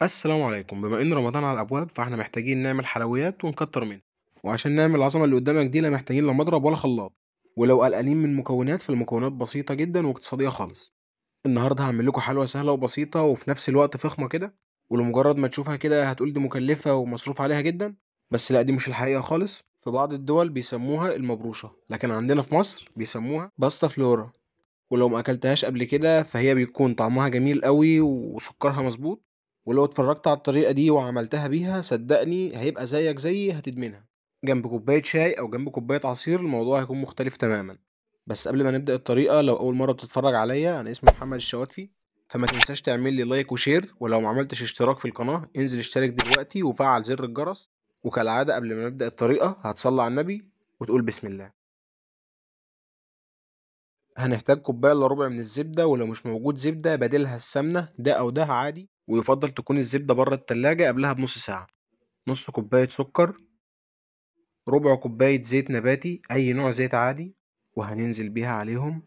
السلام عليكم. بما ان رمضان على الابواب فاحنا محتاجين نعمل حلويات ونكتر منها، وعشان نعمل العظمة اللي قدامك دي لا محتاجين لا مضرب ولا خلاط، ولو قلقانين من المكونات فالمكونات بسيطة جدا واقتصادية خالص. النهارده هعمل لكم حلوة سهلة وبسيطة وفي نفس الوقت فخمة كده، ولمجرد ما تشوفها كده هتقول دي مكلفة ومصروف عليها جدا، بس لا دي مش الحقيقة خالص. في بعض الدول بيسموها المبروشه، لكن عندنا في مصر بيسموها باستا فلورا، ولو ما اكلتهاش قبل كده فهي بيكون طعمها جميل قوي وسكرها مظبوط، ولو اتفرجت على الطريقة دي وعملتها بيها صدقني هيبقى زيك زيي هتدمنها. جنب كوباية شاي او جنب كوباية عصير الموضوع هيكون مختلف تماما. بس قبل ما نبدا الطريقة، لو اول مرة بتتفرج عليا، انا اسمي محمد الشواتفي، فما تنساش تعمل لي like و share، ولو ما عملتش اشتراك في القناة انزل اشترك دلوقتي وفعل زر الجرس. وكالعادة قبل ما نبدا الطريقة هتصلي على النبي وتقول بسم الله. هنحتاج كوباية الا ربع من الزبدة، ولو مش موجود زبدة بديلها السمنة، ده او ده عادي، ويفضل تكون الزبدة بره التلاجة قبلها بنص ساعة. نص كوباية سكر، ربع كوباية زيت نباتي اي نوع زيت عادي، وهننزل بيها عليهم.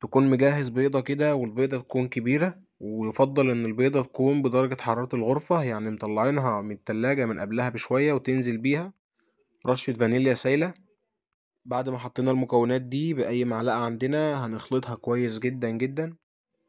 تكون مجهز بيضة كده، والبيضة تكون كبيرة، ويفضل ان البيضة تكون بدرجة حرارة الغرفة، يعني مطلعينها من التلاجة من قبلها بشوية وتنزل بيها. رشة فانيليا سايلة. بعد ما حطينا المكونات دي بأي معلقة عندنا هنخلطها كويس جدا جدا.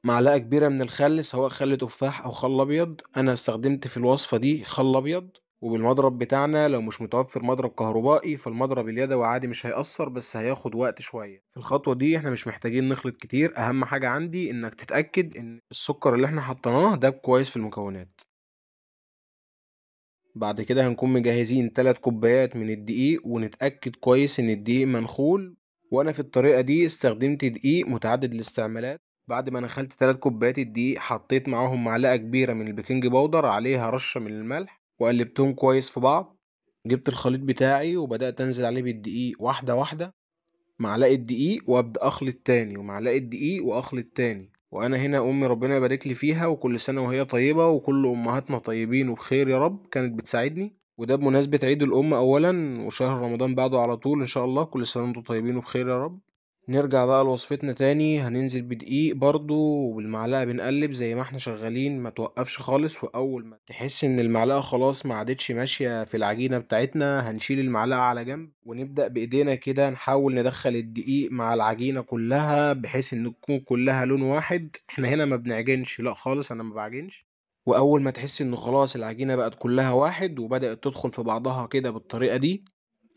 معلقة كبيرة من الخل، سواء خل تفاح أو خل أبيض، أنا استخدمت في الوصفة دي خل أبيض. وبالمضرب بتاعنا، لو مش متوفر مضرب كهربائي فالمضرب اليدوي عادي مش هيأثر، بس هياخد وقت شوية. في الخطوة دي احنا مش محتاجين نخلط كتير، أهم حاجة عندي إنك تتأكد إن السكر اللي احنا حطيناه داب كويس في المكونات. بعد كده هنكون مجهزين 3 كوبايات من الدقيق، ونتأكد كويس إن الدقيق منخول. وأنا في الطريقة دي استخدمت دقيق متعدد الاستعمالات. بعد ما نخلت 3 كوبايات الدقيق حطيت معاهم معلقة كبيرة من ال baking powder عليها رشة من الملح، وقلبتهم كويس في بعض. جبت الخليط بتاعي وبدأت أنزل عليه بالدقيق واحدة واحدة، معلقة دقيق وأبدأ أخلط تاني، ومعلقة دقيق وأخلط تاني. وأنا هنا أمي ربنا يبارك لي فيها، وكل سنة وهي طيبة، وكل أمهاتنا طيبين وبخير يا رب، كانت بتساعدني. وده بمناسبة عيد الأم أولا، وشهر رمضان بعده على طول إن شاء الله. كل سنة وأنتم طيبين وبخير يا رب. نرجع بقى لوصفتنا تاني. هننزل بدقيق برضو، وبالمعلقة بنقلب زي ما احنا شغالين، ما توقفش خالص. وأول ما تحس إن المعلقة خلاص ما عادتش ماشية في العجينة بتاعتنا هنشيل المعلقة على جنب، ونبدأ بإيدينا كده نحاول ندخل الدقيق مع العجينة كلها بحيث إن تكون كلها لون واحد. احنا هنا ما بنعجنش، لا خالص أنا ما بعجنش. وأول ما تحس إن خلاص العجينة بقت كلها واحد وبدأت تدخل في بعضها كده بالطريقة دي،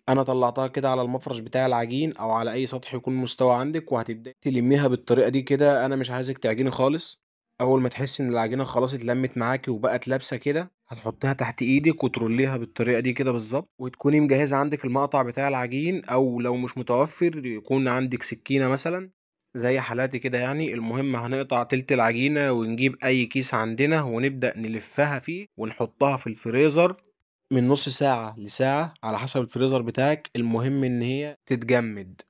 انا طلعتها كده على المفرش بتاع العجين او على اي سطح يكون مستوى عندك، وهتبداي تلميها بالطريقة دي كده. انا مش عايزك تعجني خالص. اول ما تحسي ان العجينة خلاص اتلمت معاكي وبقت لابسه كده، هتحطيها تحت ايدك وتروليها بالطريقة دي كده بالظبط. وتكوني مجهزة عندك المقطع بتاع العجين، او لو مش متوفر يكون عندك سكينة مثلا زي حالاتي كده يعني. المهم هنقطع تلت العجينة ونجيب اي كيس عندنا ونبدا نلفها فيه ونحطها في الفريزر من نص ساعة لساعة على حسب الفريزر بتاعك. المهم ان هي تتجمد.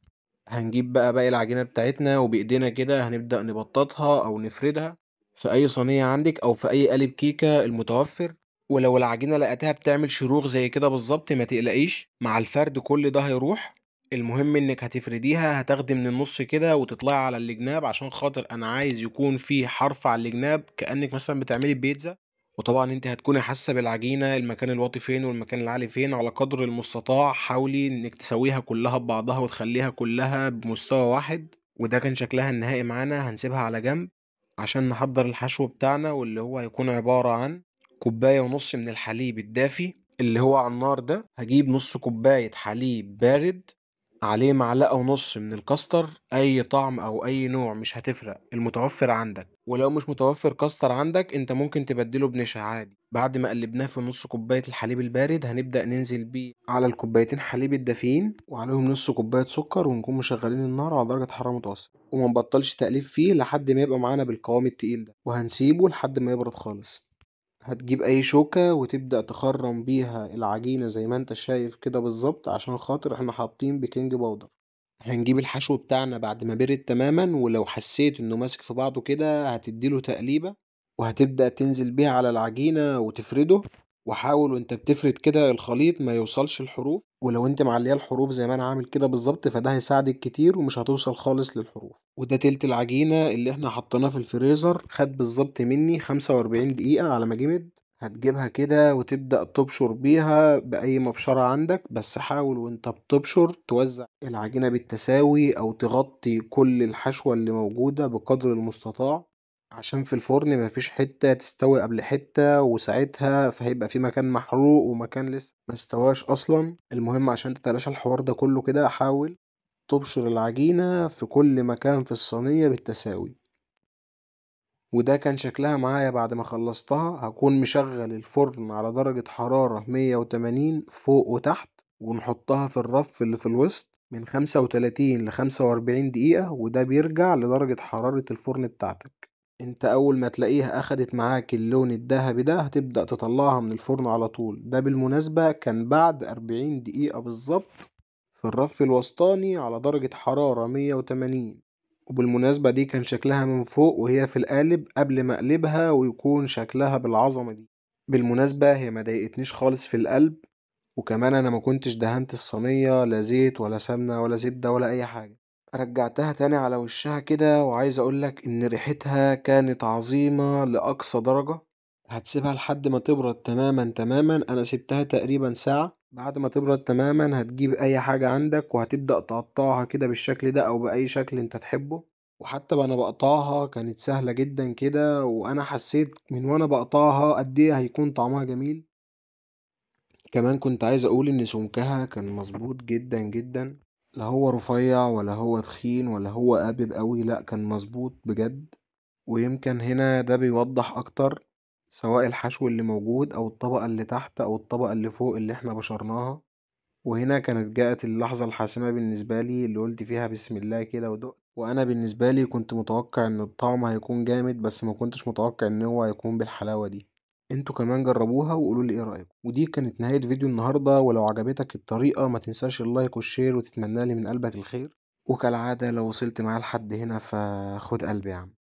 هنجيب بقى باقي العجينة بتاعتنا وبايدينا كده هنبدأ نبططها او نفردها في اي صينية عندك او في اي قالب كيكة المتوفر. ولو العجينة لقيتها بتعمل شروخ زي كده بالظبط ما تقلقيش، مع الفرد كل ده هيروح. المهم انك هتفرديها، هتاخدي من النص كده وتطلعي على الجناب، عشان خاطر انا عايز يكون في حرف على الجناب كأنك مثلا بتعملي بيتزا. وطبعا انت هتكوني حاسه بالعجينه المكان الواطي فين والمكان العالي فين، على قدر المستطاع حاولي انك تسويها كلها ببعضها وتخليها كلها بمستوى واحد. وده كان شكلها النهائي معانا. هنسيبها على جنب عشان نحضر الحشو بتاعنا، واللي هو هيكون عبارة عن كوباية ونص من الحليب الدافي اللي هو على النار ده. هجيب نص كوباية حليب بارد عليه معلقة ونص من الكاستر، اي طعم او اي نوع مش هتفرق، المتوفر عندك. ولو مش متوفر كاستر عندك انت ممكن تبدله بنشا عادي. بعد ما قلبناه في نص كوباية الحليب البارد هنبدأ ننزل بيه على الكوبايتين حليب الدافيين وعليهم نص كوباية سكر، ونكون مشغلين النار على درجة حرارة متوسطة، وما نبطلش تقليب فيه لحد ما يبقى معانا بالقوام التقيل ده، وهنسيبه لحد ما يبرد خالص. هتجيب اي شوكة وتبدأ تخرم بيها العجينة زي ما انت شايف كده بالظبط، عشان خاطر احنا حاطين baking powder. هنجيب الحشو بتاعنا بعد ما برد تماما، ولو حسيت انه ماسك في بعضه كده هتديله تقليبة وهتبدأ تنزل بيها على العجينة وتفرده. وحاول وانت بتفرد كده الخليط ما يوصلش الحروف، ولو انت معليه الحروف زي ما انا عامل كده بالظبط فده هيساعدك كتير ومش هتوصل خالص للحروف. وده تلت العجينة اللي احنا حطيناه في الفريزر، خد بالظبط مني 45 دقيقة على ما جمد. هتجيبها كده وتبدأ تبشر بيها بأي مبشرة عندك، بس حاول وانت بتبشر توزع العجينة بالتساوي او تغطي كل الحشوة اللي موجودة بقدر المستطاع، عشان في الفرن مفيش حتة تستوي قبل حتة، وساعتها فهيبقى في مكان محروق ومكان لسه ما استواش اصلا. المهم عشان تتلاشى الحوار ده كله كده حاول تبشر العجينة في كل مكان في الصينية بالتساوي. وده كان شكلها معايا بعد ما خلصتها. هكون مشغل الفرن على درجة حرارة 180 فوق وتحت، ونحطها في الرف اللي في الوسط من 35 ل45 دقيقة، وده بيرجع لدرجة حرارة الفرن بتاعتك. انت اول ما تلاقيها اخدت معاك اللون الذهبي ده هتبدأ تطلعها من الفرن على طول. ده بالمناسبة كان بعد 40 دقيقة بالظبط في الرف الوسطاني على درجة حرارة 180. وبالمناسبة دي كان شكلها من فوق وهي في القالب قبل ما اقلبها، ويكون شكلها بالعظمة دي. بالمناسبة هي ما ضايقتنيش خالص في القلب، وكمان انا ما كنتش دهنت الصينية لا زيت ولا سمنة ولا زبدة ولا اي حاجة. رجعتها تاني على وشها كده، وعايز اقولك ان ريحتها كانت عظيمة لأقصى درجة. هتسيبها لحد ما تبرد تماما تماما، انا سبتها تقريبا ساعة. بعد ما تبرد تماما هتجيب اي حاجة عندك وهتبدأ تقطعها كده بالشكل ده او بأي شكل انت تحبه. وحتى وانا بقطعها كانت سهلة جدا كده، وانا حسيت من وانا بقطعها قد ايه هيكون طعمها جميل. كمان كنت عايز اقول ان سمكها كان مظبوط جدا جدا، لا هو رفيع ولا هو تخين ولا هو قابب قوي، لا كان مظبوط بجد. ويمكن هنا ده بيوضح اكتر سواء الحشو اللي موجود او الطبقة اللي تحت او الطبقة اللي فوق اللي احنا بشرناها. وهنا كانت جاءت اللحظة الحاسمة بالنسبة لي اللي قلت فيها بسم الله كده ودقت. وانا بالنسبة لي كنت متوقع ان الطعم هيكون جامد، بس ما كنتش متوقع ان هو هيكون بالحلاوة دي. انتوا كمان جربوها وقولوا لي ايه رأيكم. ودي كانت نهاية فيديو النهاردة، ولو عجبتك الطريقة ما تنساش ال like وال share، وتتمنى لي من قلبك الخير. وكالعادة لو وصلت معايا لحد هنا فخد قلبي يا عم.